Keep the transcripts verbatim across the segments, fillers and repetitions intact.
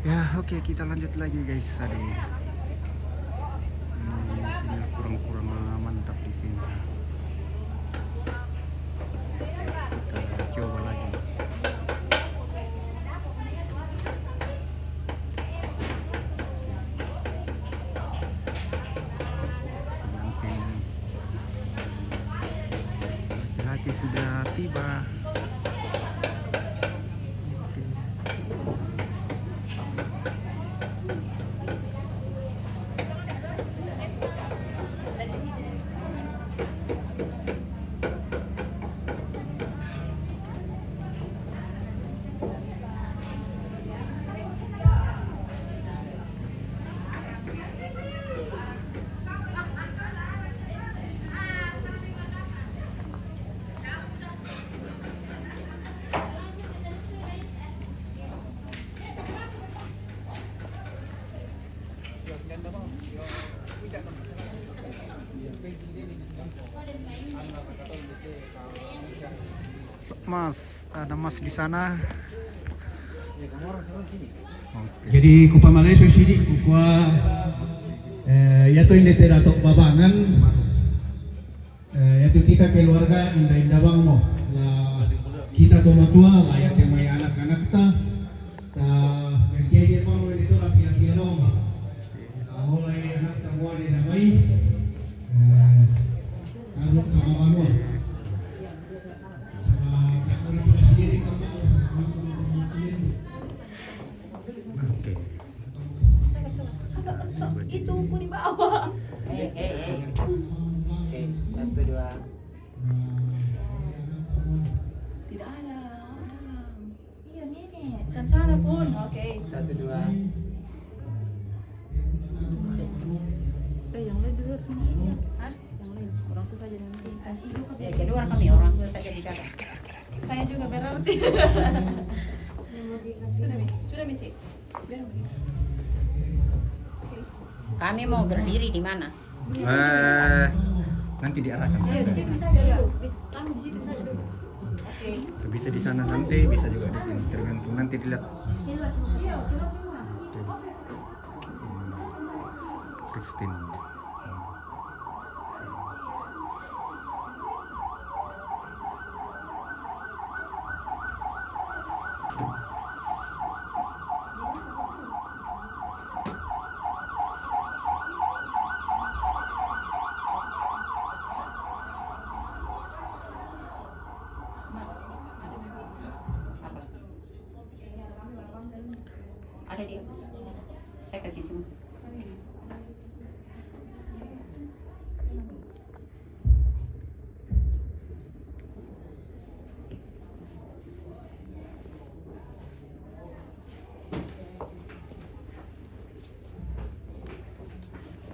Ya, oke, kita lanjut lagi, guys. Ada ini, sinyal kurang-kurang mantap di sini. Kita coba lagi. Pengantin laki-laki sudah tiba. Mas, ada Mas di sana. Oke. Jadi, kupamalesu sidi, kukua, eh, yatu inde te Dato Babangan, eh, yatu kita keluarga inda-inda bang mo. La kita tomatua, la yatu mai anak-anakta, ta, jadi dia bang mo inde tola pia-pia loma. La hola anakta mo ade namai, eh, anu kama manua. Oke. Itu pun di bawah. Eh, eh, eh. Oke, satu, dua. Tidak ada. Iya, nenek. Kan sana pun. Oke. Satu, dua. Eh, yang lain dulu semua. Hah? Yang lain. Orang tua saja yang lain. Ya, kedua kami orang tua saja di dalam. Saya juga berarti. Sudah, Mi. Sudah, Mi, Cik. Biar Mi. Kami mau berdiri di mana? Eh, nanti diarahkan. Iya, di situ saja, ya. Kami di situ saja dulu. Oke. Bisa di sana nanti, bisa juga di sini. Tergantung nanti dilihat. Iya, iya. Oke. Hmm. Christine. Hmm. Ada di atas. Saya kasih semua.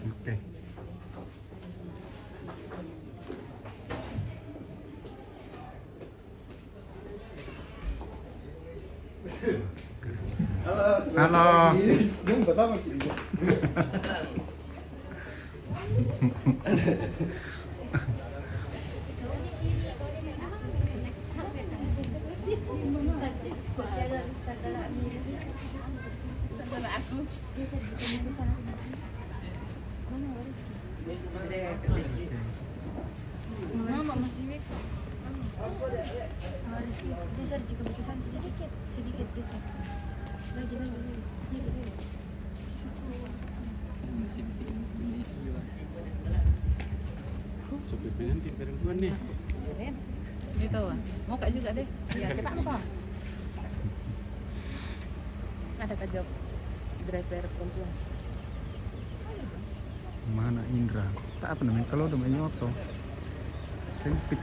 Oke. Halo. Halo. Yang pertama sih. Mama masih make up. Harus geser juga bikisan sedikit, sedikit geser. Lagi, lagi, lagi. Lagi, lagi. Sampai pengantin perempuan nih. Gitu, Bang. Mau kak juga deh. Iya, cepat, Bang. Ada ke job driver perempuan. Mana Indra? Tak apa namanya kalau udah main oto. Sempit.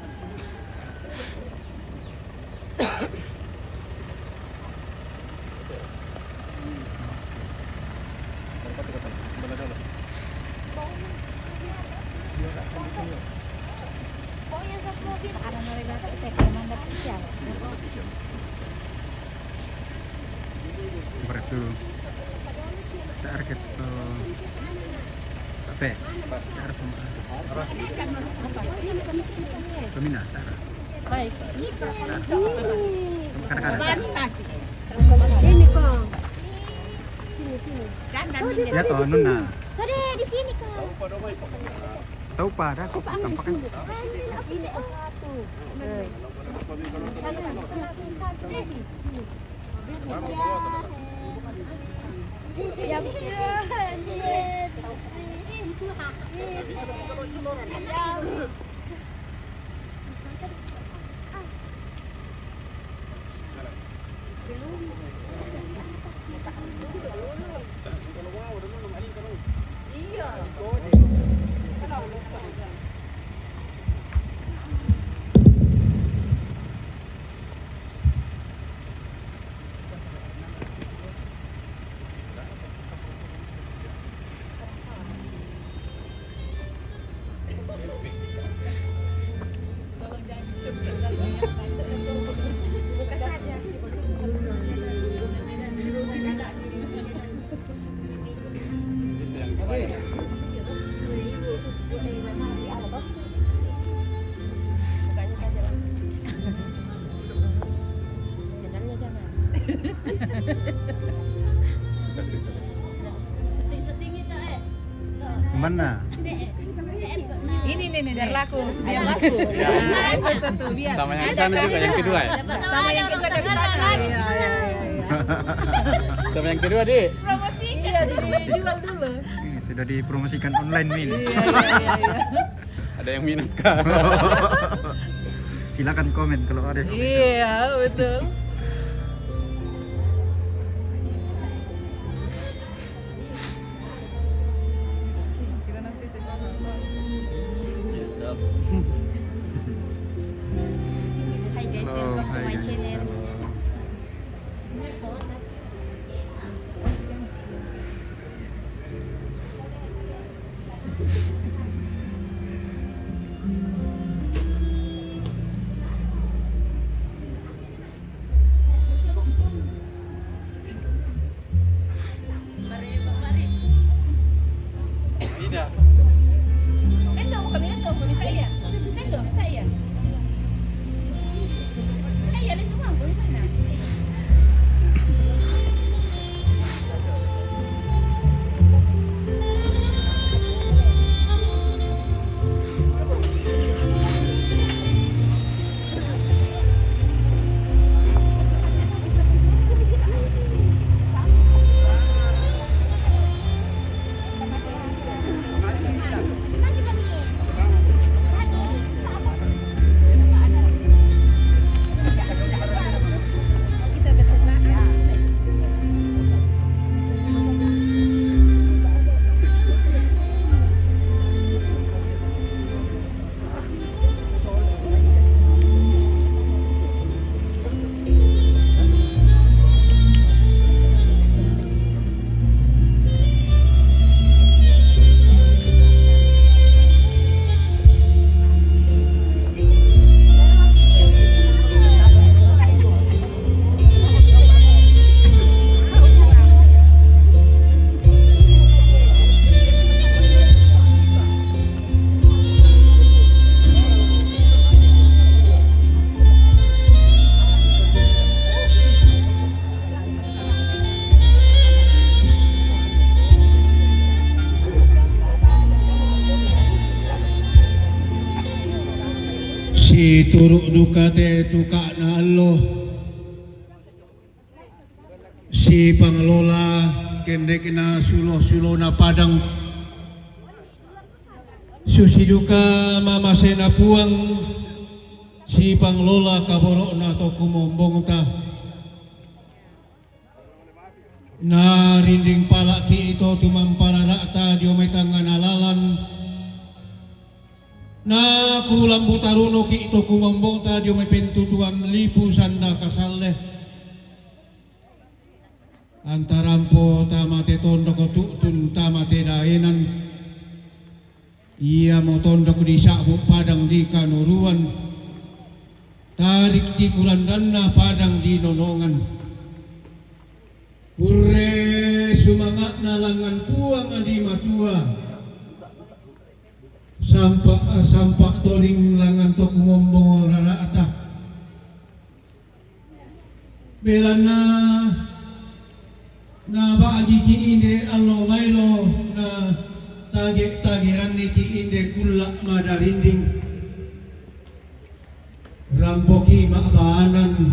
Pokoknya satu mobil ada mereka, saya kayak komandan spesial. Berarti target, eh, apa? Target pem-, peminat, target. Baik. Kadang-kadang. Siapa nona? Sudah di sini, Kak. Tahu pada aku tampakkan. Sini, satu. Mana? Ini nih, nih, biar laku, biar laku. Iya. Nah, itu tuh, tuh, biar. Sama yang sana juga, yang kedua ya? Sama yang kedua dari sana. Iya, iya, iya, iya. Sama yang kedua, Dik. Iya, dijual dulu. Ini sudah dipromosikan online nih. Iya, iya, iya, iya. Ada yang minat kah? Silakan komen kalau ada yang minat. Iya, betul. Hi guys, welcome to my channel. Situru' duka te tuka'na allo. Sipangllola kendekna sulo-sulona padang, susi duka mamasena Puang, sipangllola kaboro'na to kumombongta. Narinding pala'ki' to tumampa rara'ta dio mai tangngana lalan, na kulambu tarunoki' to kumombongta dio mai pentutuan lipu sanda kasalle. Antarampo tama te tondok tu'tun tama te daenan, iamo tondok di sa'bu padang di kanoruan, tarik ti kurandanna padang di nonongan. Purre sumanga'na langngan Puang di Matua, sampa', sampa' toding langngan to kumombong rara'ta. Belanna Na ba'giki' inde allo maelo, na tage'-tage'ranniki' inde kulla' madarinding. Rampoki' ma'banan,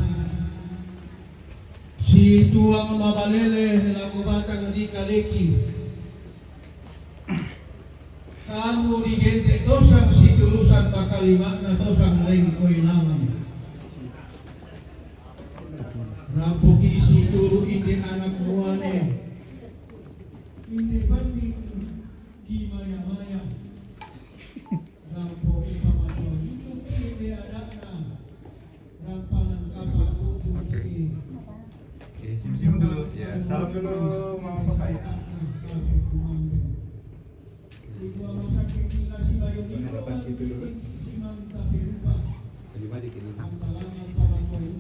situang mabalele lako batang di kaleki. Kamu digente' tosang situlusan, makalima'na tosang lengkoi laleng. Rampoki' situlu' inde anak muane, inde banding di maya-maya. Rampoki' pamatuang itu inde ada'na, rampanan kapa' buku. Oke. Oke, senyum-senyum dulu. Ya, salam dulu, Mama Papa, ya. Berhadapan situ dulu. Lebih maju gini.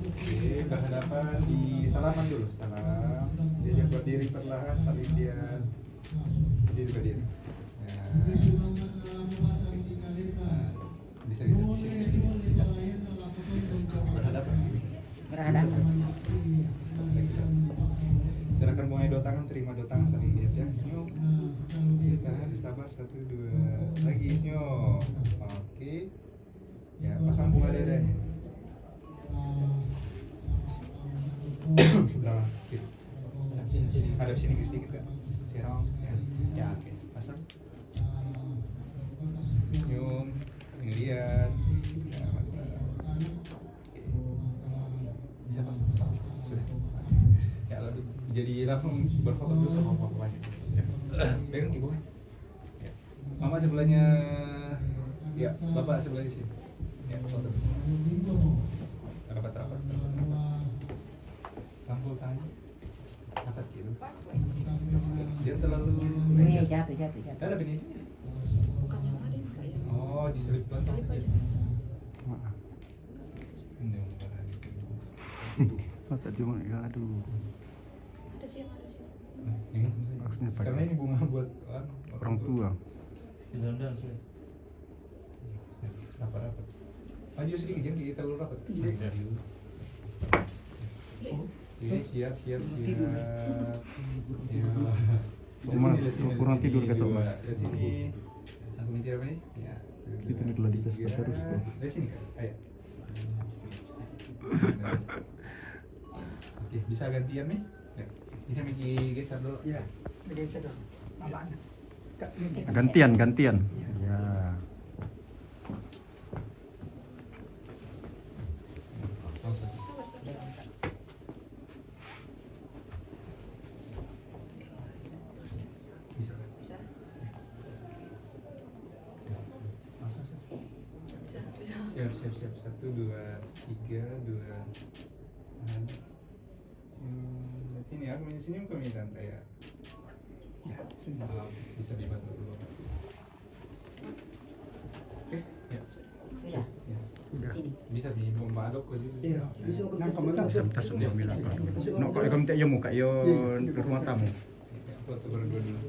Oke, berhadapan di salaman dulu. Salam. Diajak berdiri perlahan, saling lihat. Berdiri, berdiri. Ya. Nah, bisa, bisa, bisa, bisa. Berhadapan. Berhadapan. Silakan mulai dua tangan, terima dua tangan, saling lihat ya. Senyum. Ditahan, sabar. Satu, dua, lagi, senyum. Oke. Ya, pasang bunga dadanya. Sebelah kiri. Hadap sini sedikit, Kak. Serong. Ya. Ya, oke. Pasang. Senyum. Saling lihat. Ya, mantap. Oke. Bisa pasang. Sudah. Ya, lalu jadi langsung berfoto dulu sama Papa. Ya. Pegang ibu. Ya. Mama sebelahnya, ya, Bapak sebelahnya sini. Ya, foto. Rapat, rapat, rapat, rapat. Rangkul tangannya. Angkat gitu. Dia terlalu. Iya, jatuh, jatuh, jatuh. Ada bini. Bukan yang ada ini, Kak, ya. Oh, diselip banget. Selip aja. Maaf. Ini yang bukan ada itu. Masa cuma, ya, aduh. Ada sih yang ada sih. Nah, ingat, maksudnya. Maksudnya pakai. Karena ini bunga buat, anu, orang tua. Di dalam-dalam, sih. Ya, rapat-rapat. Maju sedikit, jangan kita terlalu rapat. Iya. Jadi siap, siap, siap. Ya. Sok, Mas, kurang tidur, Kak, sok, Mas. Lihat sini. Aku minta apa nih? Ya. Kita ini lagi pesta terus, kok. Lihat sini, Kak. Ayo. Oke, bisa gantian nih? Ya. Bisa Miki geser dulu. Iya, geser dulu. Apaan? Kak, geser. Gantian, gantian. Iya. Ya. Bisa. Bisa. Siap, siap, siap. Satu, dua, tiga, dua. Tahan. Hmm, sini, aku minta senyum, kamu minta santai ya. Ya, senyum. Ah, bisa dibantu dulu. Oke, ya. Sudah. Ya. Sini. Bisa di pembadok aja. Iya, bisa. Nah, kamu kan bisa minta senyum, bilang apa? Bisa. No, kok kamu tak, ya, muka, yo, iya, iya, rumah tamu. Satu, satu, berdua dulu.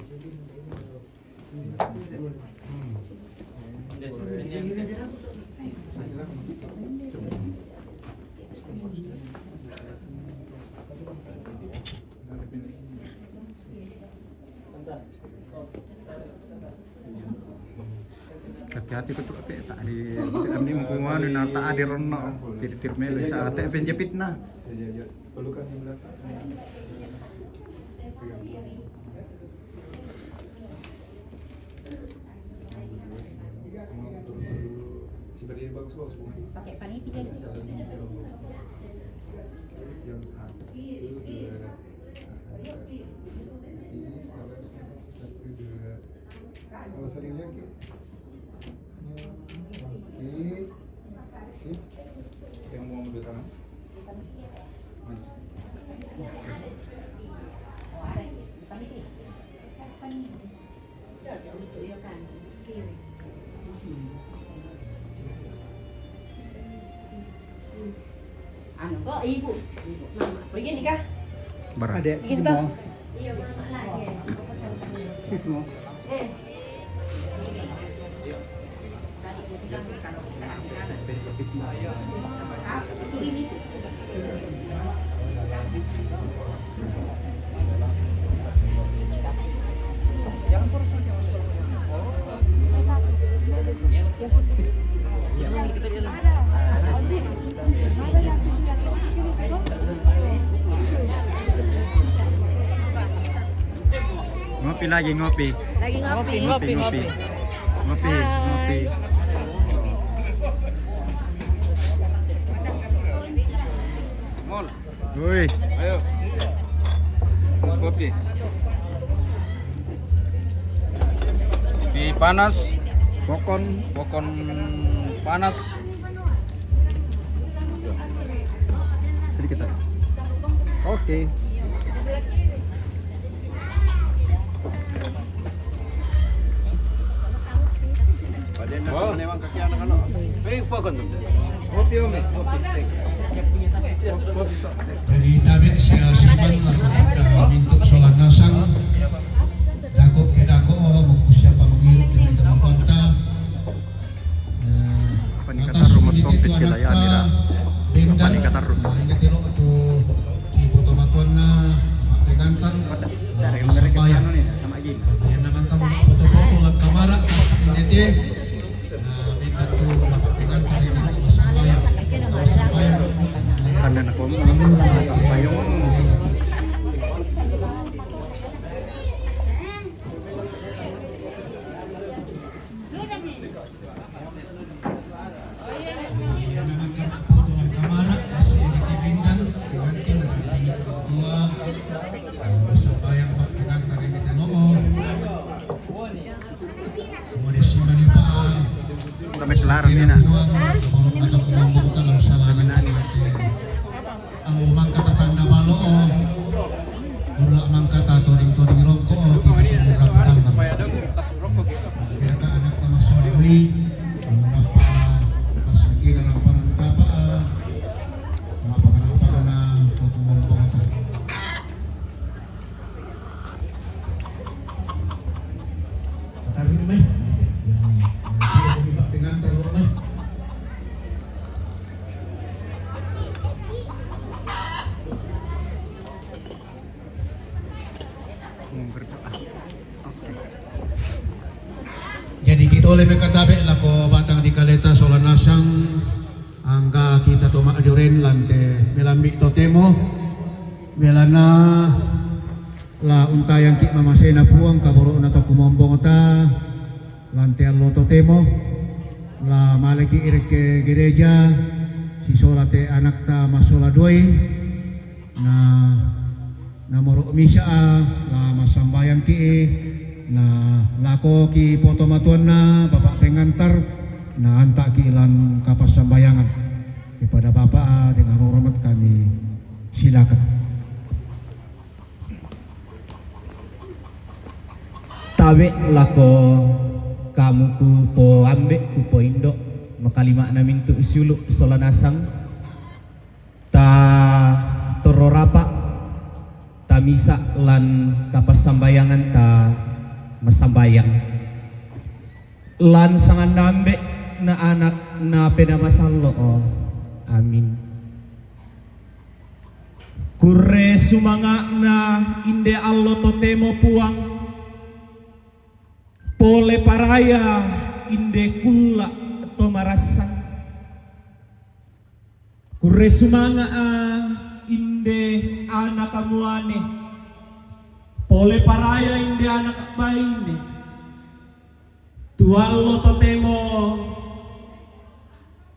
Hati-hati ko tu, ape tak di, ini mengkuan na tak ada rena. Tidak, tidak melu sa, tak penjepit na. Pelukan di belakang. Pegang. Pakai panitia. Yang atas itu dua. Sini, sabar, sini. Satu, dua. Kalau saling lihat, Ki. Oke. Sip. Yang mau ambil tangan. Maju. Anu, kok ibu? Ibu, mama. Pergi nikah? Berat. Adek, sini, Bang. Iya, mama lagi. Sini semua. Eh. Lagi ngopi. Lagi ngopi. Ngopi, ngopi, ngopi. Ngopi, ngopi. Mol. Woi. Ayo. Kopi. Di panas. Pokon. Pokon panas. Sedikit lagi. Oke. Jadi tabe' sia siman la kita mintu' sola nasang. Dako' ke dako', mungku siapa mangiru' ke mintu' makonta. Apa ni kata rumah topik ke layani ra? Apa ni kata rumah? Ini tiro tu ibu tomatuanna, Pak Pengantar. Dari Amerika sana ni, sama lagi. Yang nama kamu foto-foto lang kamara, ini ti. Nah, minta tu Pak Pengantar ini masambayang. Masambayang. Ada nak ngomong, payung. Sampai selarang ni nak. Au mangkata tanda balo o. Ulla' mangkata toding-toding rongko o, kita toding rongko. Kira-kira anak ta masoloi, napa pas kira rampanan kapa, napa kana-, napa kana, kau kumbang-kumbang. Tarik ni, mai. Ya, ya, ya, kita minta pengantar dulu, mai. Jadi kita oleh mekatabe' lako batang di kaleta sola nasang, angga kita to ma'dioren lante melambi' totemo, belana la untayangki' mamasena Puang kaboro'na to kumombongta, lante allo totemo, la maleki' irekke gereja, sisola te anakta massola duai, na, namoro' misa'a, la massambayangki', na lakoki' potomatuanna Bapak Pengantar, na anta'ki' lan kapassambayangan. Kepada Bapak, dengan hormat kami silakan. Tabe' lako kamu ku po ambe', ku po indo', makalima'na mintu' siulu' sola nasang, ta torro rapa', ta misa' lan kapassambayanganta massambayang. Lan sanganna Ambe', na Anak, na Penaa Masallo'. Amin. Kurre sumanga'na inde allo totemo, Puang, pole paraya inde kulla' to marassang. Kurre sumanga'a inde anaka muane, pole paraya inde anaka baine. Tu allo totemo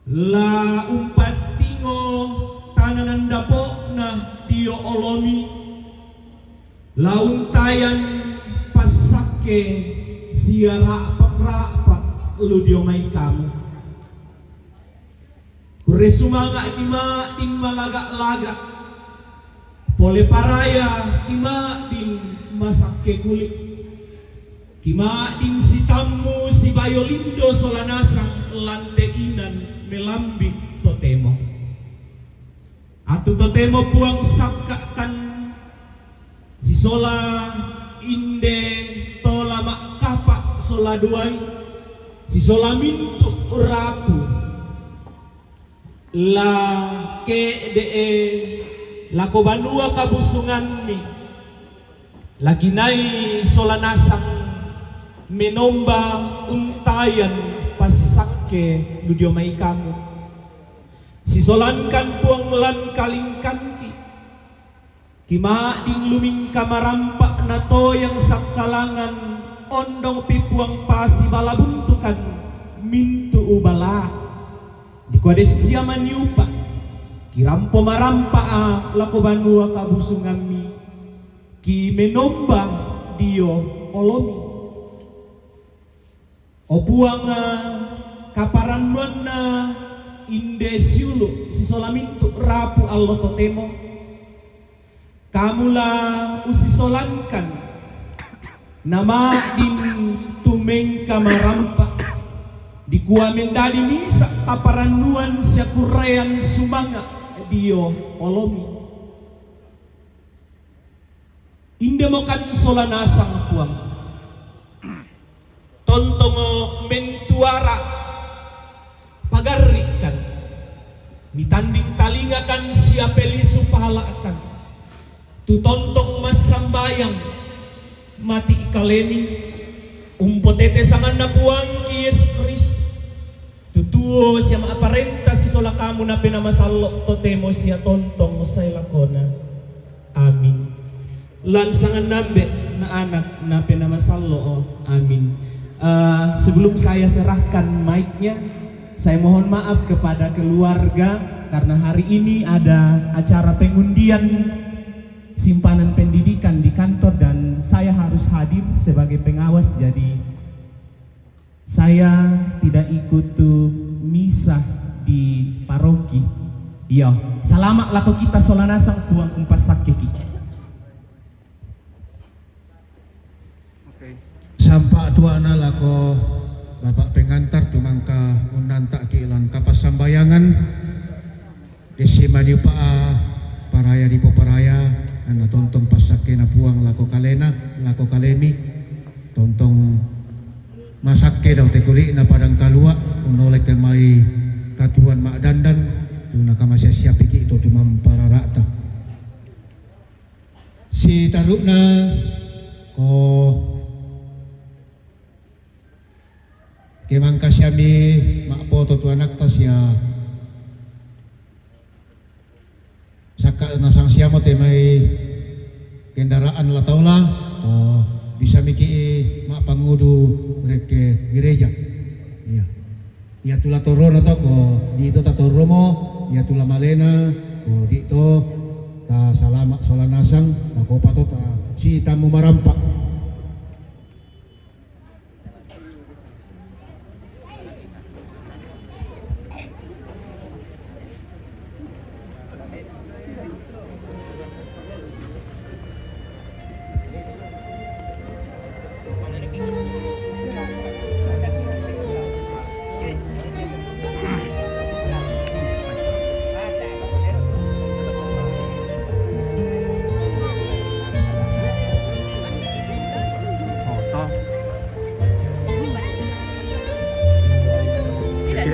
la umpattingo tananan dapo'na dio olomi, la untayang passakke sia ra'pa'-ra'pa' lu dio mai kamu. Kurre sumanga'ki' ma'din malaga'-laga', pole parayaki' ma'din masakke kuli', ki ma'din sitammu sibayo lindo sola nasang lan te inan melambi' totemo. Atu totemo, Puang, sakka'kan sisola inde tola ma'kapa' sola duai, sisola mintu' rapu, la ke'de'e lako banua kabusungammi, la kinai sola nasang menomba untayang passakke lu dio mai kamu. Sisolangkan, Puang, lan kalingkangki', ki ma'din lumingka marampa' Natoyang sakkalangan, ondong pi Puang pasi bala buntukan mintu' ubala. Dikua de sia maniupa, kirampo marampa a lako banua kabusungammi, kimenomba dio olomi. O Puang, kaparannuanna inde siulu' sisola mintu' rapu allo totemo, Kamu la usisolankan, nama'din tu mengka marampa, dikua mendadi misa' kaparannuan sia kurrean sumanga' dio olomi. Indemokan sola nasang Puang. Tontongo mentuara pagarri'kan, mitanding talingakan sia pelisu pahala'kan, tu tontong massambayang mati' kalemi, umpotete sanganna Puangki Yesu Kristus, tu tuo sia ma'parenta sisola Kamu Napena Masallo' totemo sia tontong sae lakona. Amin. Lan sanganna Ambe', na Anak, Napena Masallo'. Amin. Eh, sebelum saya serahkan mic-nya, saya mohon maaf kepada keluarga karena hari ini ada acara pengundian simpanan pendidikan di kantor dan saya harus hadir sebagai pengawas, jadi saya tidak ikut tu misa di paroki. Iyo, salama' lako kita sola nasang, Puang umpassakkeki. Oke. Sampa' tuana lako Bapak Pengantar tu mangka unnanta'ki' lan kapassambayangan. Dessing maniupa' paraya dipoparaya, anna tontong passakkena Puang lako kalena, lako kalemi, tontong masakke dao te kuli'na padang kalua', unnolai te mai katuoan ma'dandan, tu nakamasiap-siapiki' to tu mamparara'ta. Sitaru'na ko ke mangkasiami ma'poto tu anakta sia sakka' nasang siamo te mai kendaraan la taola, ko bisa miki' ma'pangudu rekke gereja. Iya. Iya tu la torrona to ko di to tatorromo, iya tu la malena ko di to tasalama' sola nasang, makopa to ta sitammu marampa'.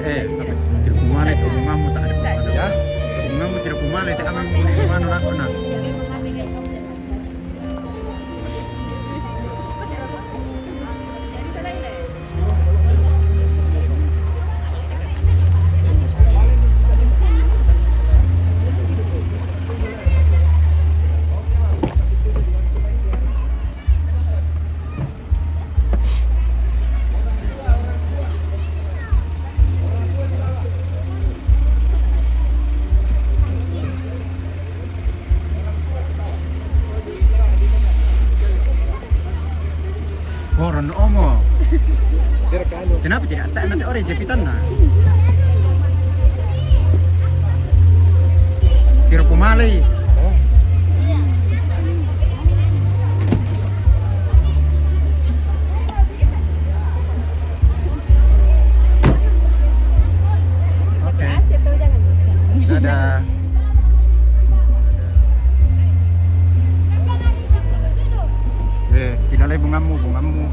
Eh, tidak kumale, tidak kumale, tidak kumale, tidak kumale, tidak kumale. Boron omo. Kenapa tidak tak nanti orang jepitan nah? Kira kumalai. Oke. Dadah. Eh, tidak lagi bungamu, bungamu.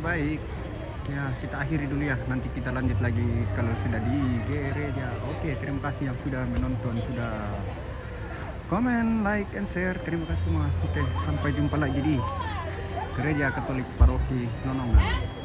Baik, ya, kita akhiri dulu ya. Nanti kita lanjut lagi kalau sudah di gereja. Oke, terima kasih yang sudah menonton, sudah komen, like, and share. Terima kasih semua. Oke, sampai jumpa lagi di Gereja Katolik Paroki Nonongan.